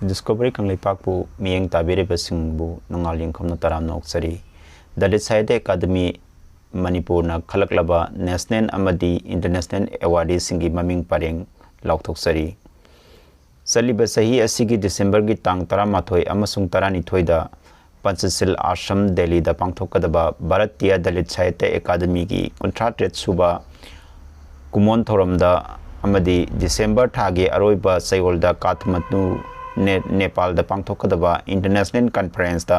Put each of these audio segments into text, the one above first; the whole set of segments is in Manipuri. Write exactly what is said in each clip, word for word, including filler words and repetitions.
ꯗꯤꯁꯀꯣꯚꯔꯤ ꯀꯪꯂꯩꯄꯥꯛꯄꯨ ꯃꯤꯠꯌꯦꯡ ꯇꯥꯕꯤꯔꯤꯕꯁꯤꯡꯕꯨ ꯅꯨꯡꯉꯥꯜ ꯌꯦꯡꯐꯝꯅ ꯇꯔꯥꯝꯅ ꯑꯣꯛꯆꯔꯤ꯫ ꯗꯂꯤꯠ ꯁꯥꯍꯤꯇ꯭ꯌ ꯑꯦꯀꯥꯗꯃꯤ ꯃꯅꯤꯄꯨꯔꯅ ꯈꯜꯂꯛꯂꯕ ꯅꯦꯁꯅꯦꯜ ꯑꯃꯗꯤ ꯏꯟꯇꯔꯅꯦꯁꯅꯦꯜ ꯑꯦꯋꯥꯔꯗꯤꯁꯤꯡꯒꯤ ꯃꯃꯤꯡ ꯄꯔꯦꯡ ꯂꯥꯎꯊꯣꯛꯆꯔꯤ꯫ ꯆꯠꯂꯤꯕ ꯆꯍꯤ ꯑꯁꯤꯒꯤ ꯗꯤꯁꯦꯝꯕꯔꯒꯤ ꯇꯥꯡ ꯇꯔꯥꯃꯥꯊꯣꯏ ꯑꯃꯁꯨꯡ ꯇꯔꯥꯅꯤꯊꯣꯏꯗ ꯄꯟꯆꯁꯤꯜ ꯑꯥꯁ꯭ꯔꯝ ꯗꯦꯜꯂꯤꯗ ꯄꯥꯡꯊꯣꯛꯀꯗꯕ ꯚꯥꯔꯠꯇꯤꯌꯥ ꯗꯂꯤꯠ ꯁꯥꯍꯤꯇ꯭ꯌ ꯑꯦꯀꯥꯗꯃꯤꯒꯤ ꯀꯨꯟꯊ꯭ꯔꯥ ꯇꯔꯦꯠ ꯁꯨꯕ ꯀꯨꯃꯣꯟ ꯊꯧꯔꯝꯗ ꯑꯃꯗꯤ ꯗꯤꯁꯦꯝꯕꯔ ꯊꯥꯒꯤ ꯑꯔꯣꯏꯕ ꯆꯌꯣꯜꯗ ꯀꯥꯊꯃꯟꯗꯨ ꯅꯦ-, ꯅꯦꯄꯥꯜꯗ ꯄꯥꯡꯊꯣꯛꯀꯗꯕ ꯏꯟꯇꯔꯅꯦꯁꯅꯦꯜ ꯀꯟꯐꯔꯦꯟꯁꯇ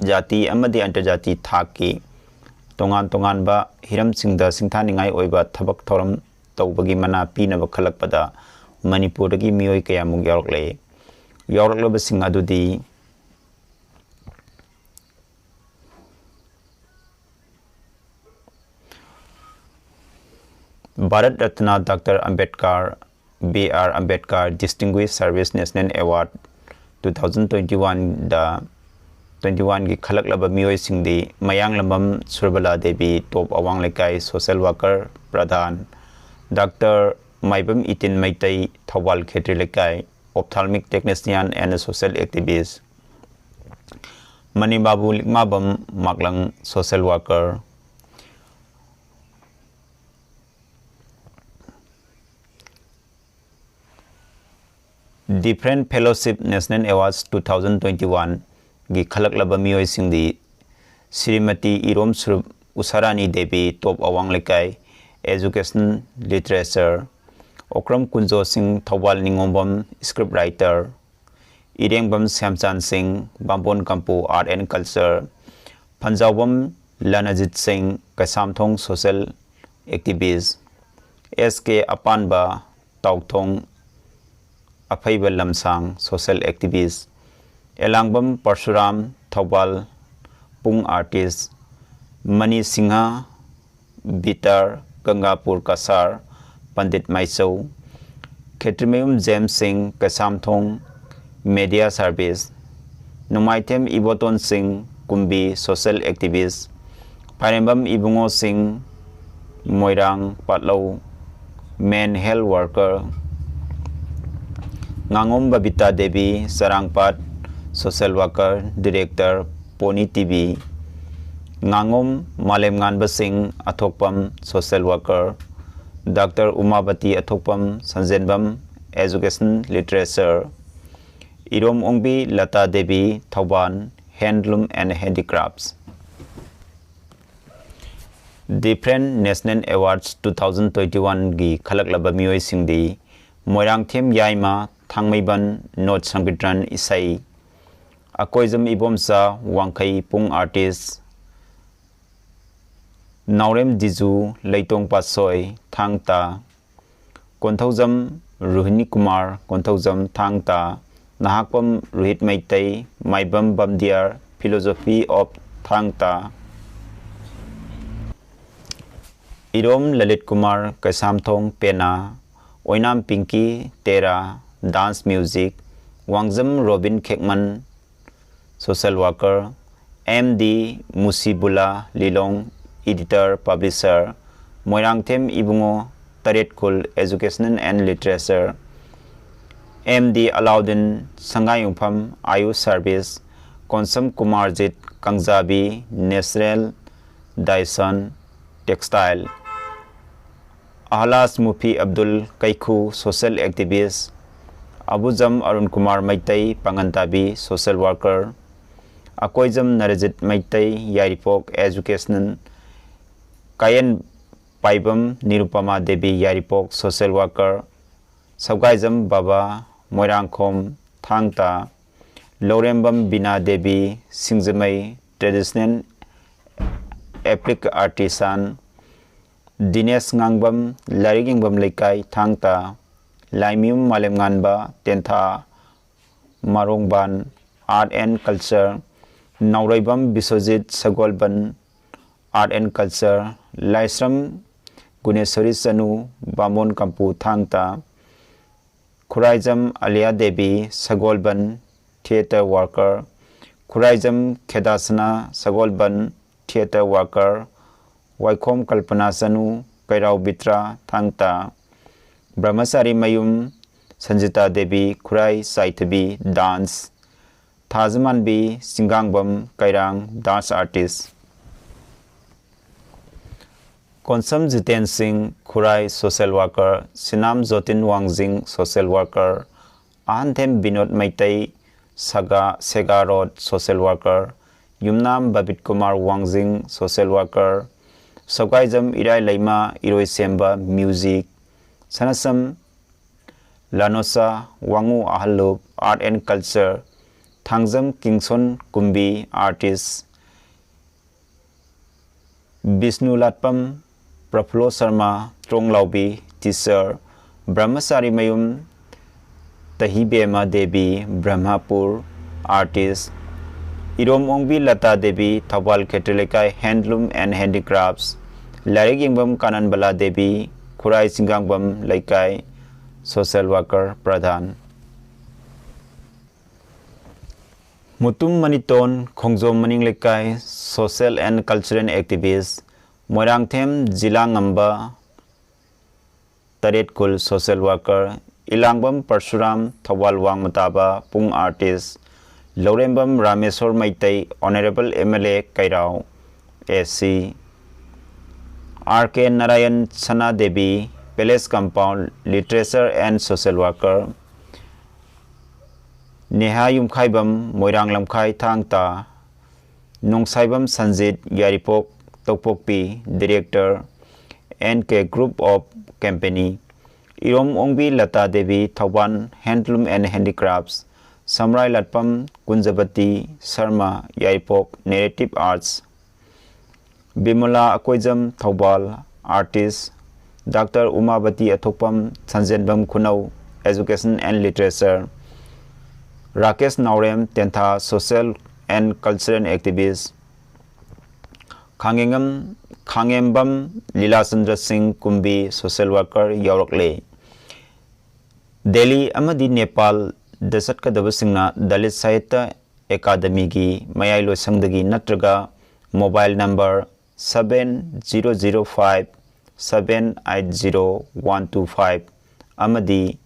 ꯖꯥꯇꯤ ꯑꯃꯗꯤ ꯑꯟꯇꯔꯖꯥꯇꯤ ꯊꯥꯛꯀꯤ ꯇꯣꯉꯥꯟ ꯇꯣꯉꯥꯟꯕ ꯍꯤꯔꯝꯁꯤꯡꯗ ꯁꯤꯡꯊꯥꯅꯤꯡꯉꯥꯏ ꯑꯣꯏꯕ ꯊꯕꯛ ꯊꯧꯔꯝ ꯇꯧꯕꯒꯤ ꯃꯅꯥ ꯄꯤꯅꯕ ꯈꯜꯂꯛꯄꯗ ꯃꯅꯤꯄꯨꯔꯗꯒꯤ ꯃꯤꯑꯣꯏ ꯀꯌꯥꯃꯨꯛ ꯌꯥꯎꯔꯛꯂꯦ꯫ ꯌꯥꯎꯔꯛꯂꯕꯁꯤꯡ ꯑꯗꯨꯗꯤ Bharat Ratna doctor Ambedkar, B R Ambedkar Distinguished Service National Award two thousand twenty-one ꯗ twenty-one ꯒꯤ ꯈꯜꯂꯛꯂꯕ ꯃꯤꯑꯣꯏꯁꯤꯡꯗꯤ ꯃꯌꯥꯡꯂꯝꯕꯝ ꯁꯨꯔꯕꯂꯥ ꯗꯦꯕꯤ, ꯇꯣꯞ ꯑꯋꯥꯡ ꯂꯩꯀꯥꯏ, social worker, ꯄ꯭ꯔꯙꯥꯟ, ꯗꯥꯛꯇꯔ ꯃꯥꯏꯕꯝ ꯏꯇꯤꯟ ꯃꯩꯇꯩ, ꯊꯧꯕꯥꯜ ꯈꯦꯇ꯭ꯔꯤ ꯂꯩꯀꯥꯏ, ophthalmic technician and social activist, ꯃꯅꯤꯕꯥꯕꯨ ꯂꯤꯛꯃꯥꯕꯝ ꯃꯥꯛꯂꯪ, social worker, Different Fellowship National Awards two thousand twenty-one ꯒꯤ ꯈꯜꯂꯛꯂꯕ ꯃꯤꯑꯣꯏꯁꯤꯡꯗꯤ ꯁ꯭ꯔꯤꯃꯇꯤ ꯏꯔꯣꯝ ꯁꯨꯔꯨꯞ, ꯎꯁꯥꯔꯥꯅꯤ ꯗꯦꯕꯤ, ꯇꯣꯞ ꯑꯋꯥꯡ ꯂꯩꯀꯥꯏ, education, literature, ꯑꯣꯀ꯭ꯔꯝ ꯀꯨꯟꯖꯣ ꯁꯤꯡ, ꯊꯧꯕꯥꯜ ꯅꯤꯉꯣꯝꯕꯝ, script writer, ꯏꯔꯦꯡꯕꯝ ꯁ꯭ꯌꯥꯝꯆꯥꯟ ꯁꯤꯡ, ꯕꯥꯝꯕꯣꯟ ꯀꯝꯄꯨ, art and culture, ꯐꯟꯖꯥꯎꯕꯝ ꯂꯅꯖꯤꯠ ꯁꯤꯡ, ꯀꯩꯁꯥꯝꯊꯣꯡ social activist, ꯑꯦꯁ ꯀꯦ ꯑꯄꯥꯟꯕ, ꯇꯥꯎꯊꯣꯡ ꯑꯐꯩꯕ ꯂꯝꯁꯥꯡ social activist, ꯑꯦꯂꯥꯡꯕꯝ ꯄꯔꯁꯨꯔꯥꯝ, ꯊꯧꯕꯥꯜ ꯄꯨꯡ artist, ꯃꯅꯤ ꯁꯤꯡꯍ, ꯕꯤꯇꯥꯔ, ꯒꯪꯒꯥꯄꯨꯔ ꯀꯁꯥꯔ, ꯄꯟꯗꯤꯠ ꯃꯥꯏꯆꯧ, ꯈꯦꯇ꯭ꯔꯤꯃꯌꯨꯝ ꯖꯦꯝꯁ ꯁꯤꯡ, ꯀꯩꯁꯥꯝꯊꯣꯡ media service, ꯅꯣꯡꯃꯥꯏꯊꯦꯝ ꯏꯕꯣꯇꯣꯟ ꯁꯤꯡ, ꯀꯨꯝꯕꯤ social activist, Phairembam Ibungo Singh, Moirang Patlou, men health worker, ꯉꯥꯉꯣꯝ Babita Devi, Charangpat, social worker, director, Poni T V. ꯉꯥꯉꯣꯝ Malemnganba Singh, Athokpam, social worker, doctor ꯎꯃꯥꯕꯇꯤ ꯑꯊꯣꯛꯄꯝ, ꯁꯟꯖꯦꯟꯕꯝ, education, literature, Irom Ongbi Lata Devi, Thoubal, handloom and handicrafts꯫ Different National Awards two thousand twenty-one ꯒꯤ ꯈꯜꯂꯛꯂꯕ ꯃꯤꯑꯣꯏꯁꯤꯡꯗꯤ: ꯃꯣꯏꯔꯥꯡꯊꯦꯝ ꯌꯥꯏꯃ, ꯊꯥꯡꯃꯩꯕꯟ, ꯅꯣꯠ ꯁꯪꯀꯤꯔꯇꯟ ꯏꯁꯩ, ꯑꯀꯣꯏꯖꯝ ꯏꯕꯣꯝꯆꯥ, ꯋꯥꯡꯈꯩ, ꯄꯨꯡ artist, ꯅꯥꯎꯔꯦꯝ ꯗꯤꯖꯨ, ꯂꯩꯇꯣꯡ ꯄꯥꯠꯁꯣꯏ, ꯊꯥꯡ ꯇꯥ, ꯀꯣꯟꯊꯧꯖꯝ ꯔꯣꯍꯤꯅꯤ ꯀꯨꯃꯥꯔ, ꯀꯣꯟꯊꯧꯖꯝ, ꯊꯥꯡ ꯇꯥ, ꯅꯍꯥꯛꯄꯝ ꯔꯣꯍꯤꯠ ꯃꯩꯇꯩ, ꯃꯥꯏꯕꯝ ꯕꯝꯗꯤꯌꯥꯔ, philosophy of ꯊꯥꯡ ꯇꯥ, ꯏꯔꯣꯝ ꯂꯂꯤꯠ ꯀꯨꯃꯥꯔ, ꯀꯩꯁꯥꯝꯊꯣꯡ, ꯄꯦꯅꯥ, ꯑꯣꯏꯅꯥꯝ ꯄꯤꯡꯀꯤ, Tera, dance music, Wangjam Robin Khekman, social worker, M D Musibula Lilong, editor, publisher, Moirangthem Ibungo Taretkhul, educational and literature, M D Alauddin Sangaiyumpham, ꯑꯥꯌꯨ service, Konsam Kumarjit Kangjabi, natural dyeson, textile, Ahlas Mufi Abdul Keikhu, social activist, Abujam Arun Kumar Meitei, Pangantabi, social worker, Akoijam Narjit Meitei, Yairipok, educational, Kayen Paibam Nirupama Devi, Yairipok, social worker, Sougaijam Baba, Moirangkhom, ꯊꯥꯡ ꯇꯥ, ꯂꯧꯔꯦꯝꯕꯝ ꯕꯤꯅꯥ ꯗꯦꯕꯤ, ꯁꯤꯡꯖꯃꯩ, traditional applique artisan, ꯗꯤꯅꯦꯁ ꯉꯥꯡꯕꯝ, ꯂꯥꯏꯔꯤꯛ ꯌꯦꯡꯕꯝ ꯂꯩꯀꯥꯏ, ꯊꯥꯡ ꯇꯥ, ꯂꯥꯏꯃꯌꯨꯝ ꯃꯥꯂꯦꯝꯉꯥꯟꯕ, ꯇꯦꯟꯊꯥ, ꯃꯥꯔꯣꯡꯕꯥꯟ, art and culture, ꯅꯥꯎꯔꯩꯕꯝ Biswajit, Sagolband, art and culture, ꯂꯥꯏꯁ꯭ꯔꯝ ꯒꯨꯅꯦꯁ꯭ꯋꯔꯤ ꯆꯅꯨ, ꯕꯥꯃꯣꯟ ꯀꯝꯄꯨ, ꯊꯥꯡ ꯇꯥ, ꯈꯨꯔꯥꯏꯖꯝ ꯑꯂꯤꯌꯥ ꯗꯦꯕꯤ, ꯁꯒꯣꯜꯕꯟ, theatre worker, ꯈꯨꯔꯥꯏꯖꯝ ꯈꯦꯗꯥꯁꯅꯥ, ꯁꯒꯣꯜꯕꯟ, theatre worker, ꯋꯥꯏꯈꯣꯝ ꯀꯜꯄꯅꯥ ꯆꯅꯨ, ꯀꯩꯔꯥꯎ ꯕꯤꯇ꯭ꯔꯥ, ꯊꯥꯡ ꯇꯥ, ꯕ꯭ꯔꯍ꯭ꯃꯆꯥꯔꯤ ꯃꯌꯨꯝ, ꯁꯟꯖꯤꯇꯥ ꯗꯦꯕꯤ, ꯈꯨꯔꯥꯏ ꯆꯥꯏꯊꯕꯤ, dance, ꯊꯥꯖꯃꯥꯟꯕꯤ ꯆꯤꯡꯒꯥꯡꯕꯝ ꯀꯩꯔꯥꯡ, dance artist, Konsam Jiten ꯁꯤꯡ, ꯈꯨꯔꯥꯏ, social worker, ꯁꯤꯅꯥꯝ ꯖꯣꯇꯤꯟ Wangjing, social worker, Ahanthem Binod Meitei, Saga, Sega road, social worker, Yumnam Babit Kumar Wangjing, social worker, ꯁꯧꯒꯥꯏꯖꯝ ꯏꯔꯥꯏ ꯂꯩꯃ, ꯏꯔꯣꯏꯁꯦꯝꯕ, music, ꯁꯅꯁꯝ ꯂꯥꯅꯣꯁꯥ ꯋꯥꯉꯨ, ꯑꯍꯜꯂꯨꯞ, art and culture, Thangjam ꯀꯤꯡꯁꯣꯟ ꯀꯨꯝꯕꯤ, artist, Bishnu ꯂꯥꯠꯄꯝ, ꯄ꯭ꯔꯐꯨꯜꯂꯣ Sharma, ꯇ꯭ꯔꯣꯡꯂꯥꯎꯕꯤ, teacher, ꯕ꯭ꯔꯍ꯭ꯃꯆꯥꯔꯤ ꯃꯌꯨꯝ, ꯇꯍꯤꯕꯦꯝꯃ ꯗꯦꯕꯤ, ꯕ꯭ꯔꯍ꯭ꯃꯄꯨꯔ, artist, ꯏꯔꯣꯝ ꯑꯣꯡꯕꯤ ꯂꯇꯥ ꯗꯦꯕꯤ, ꯊꯧꯕꯥꯜ ꯈꯦꯇ꯭ꯔꯤ ꯂꯩꯀꯥꯏ, handloom and handicrafts, ꯂꯥꯏꯔꯤꯛ ꯌꯦꯡꯕꯝ ꯀꯥꯅꯟꯕꯂꯥ ꯗꯦꯕꯤ, ꯈꯨꯔꯥꯏ ꯆꯤꯡꯒꯥꯡꯕꯝ ꯂꯩꯀꯥꯏ, social worker, ꯄ꯭ꯔꯙꯥꯟ꯫ ꯃꯨꯇꯨꯝ ꯃꯅꯤꯇꯣꯟ, ꯈꯣꯡꯖꯣꯝ ꯃꯅꯤꯡ ꯂꯩꯀꯥꯏ, social and cultural activist, Moirangthem Jila Ngamba, Taretkhul, social worker, Ilangbam Parsuram, Thoubal ꯋꯥꯡꯃ Taba, pung artist, Laurembam Rameshwor Meitei, honourable M L A ꯀꯩꯔꯥꯎ, A C, R K Narayan ꯁꯅꯥꯗꯦꯕꯤ, palace compound, literature and social worker, ꯅꯦꯍꯥ ꯌꯨꯝꯈꯥꯏꯕꯝ, ꯃꯣꯏꯔꯥꯡ ꯂꯝꯈꯥꯏ ꯊꯥꯡ ꯇꯥ, ꯅꯣꯡꯁꯥꯏꯕꯝ ꯁꯟꯖꯤꯠ, ꯌꯥꯏꯔꯤꯄꯣꯛ ꯇꯧꯄꯣꯛꯄꯤ, director, N K Group of Company, Irom Ongbi Lata Devi, Thoubal, handloom and handicrafts, ꯁꯝꯔꯥꯏ ꯂꯥꯠꯄꯝ ꯀꯨꯟꯖꯕꯇꯤ Sharma, Yairipok, narrative arts, ꯕꯤꯃꯂꯥ Akoijam, Thoubal, artist, Doctor ꯎꯃꯥꯕꯇꯤ ꯑꯊꯣꯛꯄꯝ, ꯁꯟꯖꯦꯟꯕꯝ ꯈꯨꯅꯧ, education and literature, Rakesh Naorem Tentha, social and cultural activist, ꯈꯥꯡꯉꯦꯡꯉꯝ-, ꯈꯥꯡꯉꯦꯝꯕꯝ ꯂꯤꯂꯥꯆꯟꯗ꯭ꯔ ꯁꯤꯡ ꯀꯨꯝꯕꯤ, social worker ꯌꯥꯎꯔꯛꯂꯦ꯫ ꯗꯦꯜꯂꯤ ꯑꯃꯗꯤ ꯅꯦꯄꯥꯜꯗ ꯆꯠꯀꯗꯕꯁꯤꯡꯅ ꯗꯂꯤꯠ ꯁꯥꯍꯤꯇ꯭ꯌ ꯑꯦꯀꯥꯗꯃꯤꯒꯤ ꯃꯌꯥꯏ ꯂꯣꯏꯁꯪꯗꯒꯤ ꯅꯠꯇ꯭ꯔꯒ mobile number seven zero zero five seven eight zero one two five ꯑꯃꯗꯤ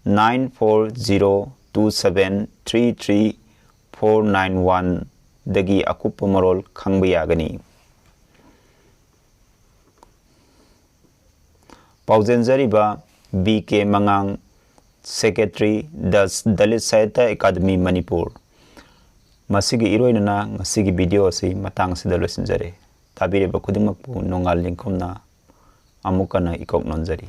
nine four zero two seven three three four nine one ꯗꯒꯤ ꯑꯀꯨꯞꯄ ꯃꯔꯣꯜ ꯈꯪꯕ ꯌꯥꯒꯅꯤ꯫ ꯄꯥꯎꯖꯦꯟꯖꯔꯤꯕ ꯕꯤ ꯀꯦ ꯃꯉꯥꯡ, Secretary, The Dalit Sahitya Academy, Manipur. ꯃꯁꯤꯒꯤ ꯏꯔꯣꯏꯅꯅ ꯉꯁꯤꯒꯤ video ꯑꯁꯤ ꯃꯇꯥꯡ ꯑꯁꯤꯗ ꯂꯣꯏꯁꯤꯟꯖꯔꯦ꯫ ꯇꯥꯕꯤꯔꯤꯕ ꯈꯨꯗꯤꯡꯃꯛꯄꯨ ꯅꯣꯡꯉꯥꯜ ꯅꯤꯡꯈꯨꯝꯅ ꯑꯃꯨꯛ ꯍꯟꯅ ꯏꯀꯣꯛ ꯅꯣꯟꯖꯔꯤ꯫